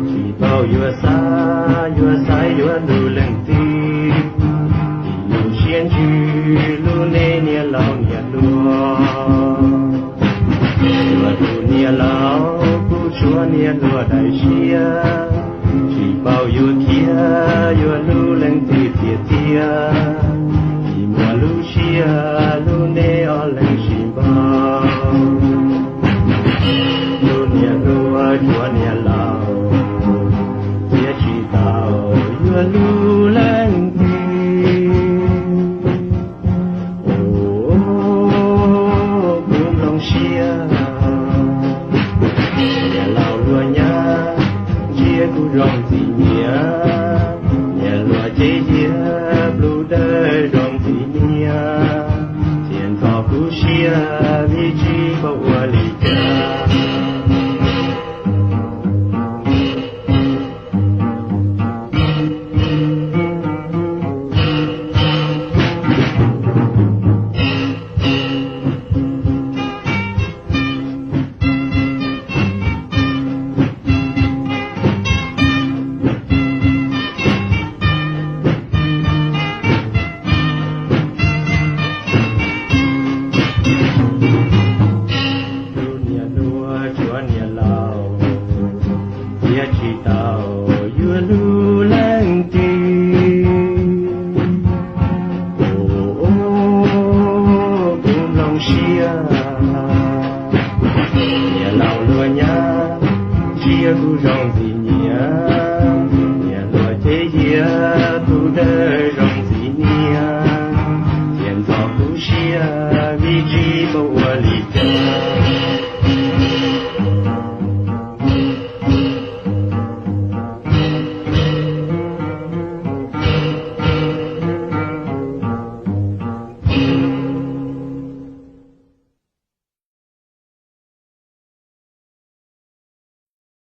Tsis paub yuav xav yuav xaiv yuav lug leej twg, lub siab ntsws lub neb niam laus niam hluas. Yuav lug niam laus kuv tshuav niam hluas daim siab, tsis paub yuav khiav yuav lug leej twg tiag tiag, tsis muaj lub siab lub neb ob leeg sib npaug. Lub niam hluas tshuav niam laus, thiab tsis tau yuav lug leej twg. Kuv nplooj siab, niam laus hluas nyab, ntsia kuv zoo txim nyiam, niam hluas ces cia plug dawb zoo txim nyiam, thiaj nrho kuv siab vim tsis paub ua li cas. Lub niam hluas tshuav niam laus, thiab tsis tau yuav lug leej twg. Kuv nplooj siab, niam laus hluas nyab, ntsia kuv zoo txim nyiam,